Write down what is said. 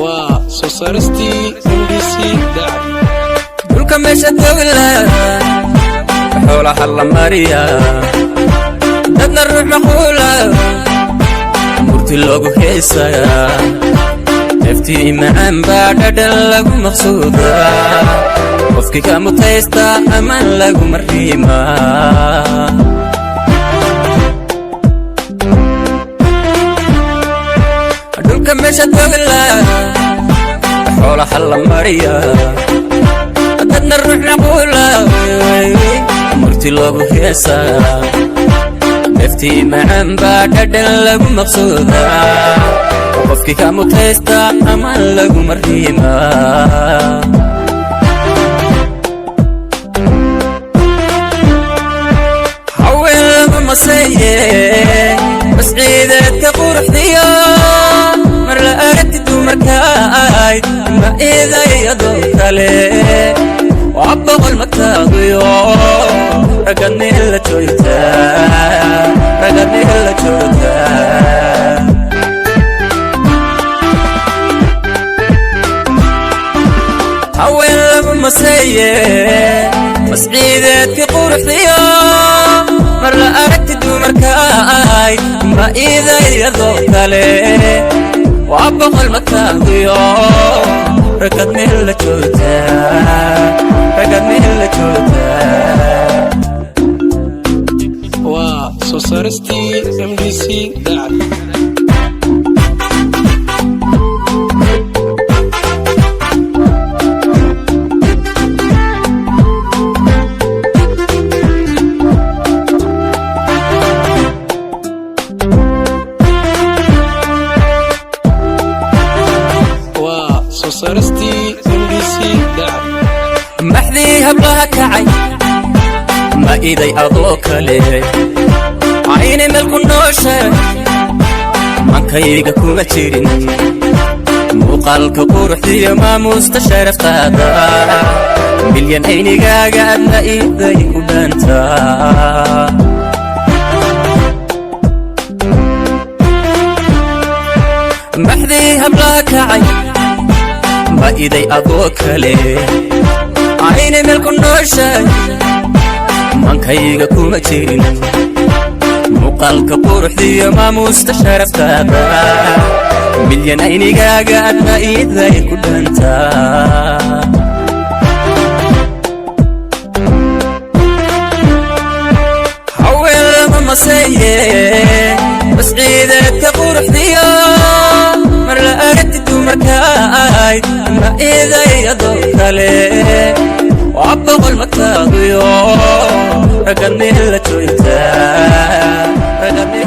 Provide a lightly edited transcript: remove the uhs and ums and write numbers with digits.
Waa soo saaristii MDC Dacar. Dhulka meesha dowla xoolaha la mariya, dadna ruux maquula murti loogu heesayaa, naftii macaan baa dhadhan lagu maqsuudaa, qofkii ka mutaysta amaan laguma riimaa. Dhulka meesha dowla xoolaha la mariya, dadna ruux maquula murti loogu heesaa, naftii macaan baa dhadhan lagu maqsuudaa, qofkii ka mutaysta amaan laguma riimaa. Haween lama maseeye, bas ciideedka quruxdiyo mar la aragti dumarkaay ma iidayadoo kale, waa boqol mataaqiyo ragadni la joogtaa, ragadni la joogtaa. Haween lama maseeye, bas ciideedka quruxdiyo mar la aragti dumarkaay ma iidayadoo kale, waa boqol mataaqiyo ragadni la joogtaa, ragadni la joogtaa. Waa soo saaristii MDC Dacar. Waa soo saaristii MDC Dacar. Maxdii hablaha kacay ma iday adoo kale, aynay meel ku noosha mankayga kuma jirin, muuqaalka quruxdiyo maamuusta sharaftaada, milyan aynigaaga adna iday ku dhaantaa. Maxdii hablaha kacay ma iday adoo kale, aynay meel ku nooshay mankayga kuma jirin, muuqaalka quruxdiyo maamuusta sharaftaada, milyan aynigaaga adna iday ku dhantaa. Haween lama maseeye, bas ciideedka quruxdiyo mar la aragti dumarkaay ma iidayadoo kale, waa boqol mataaqiyo ragadni la joogtaa, ragadni.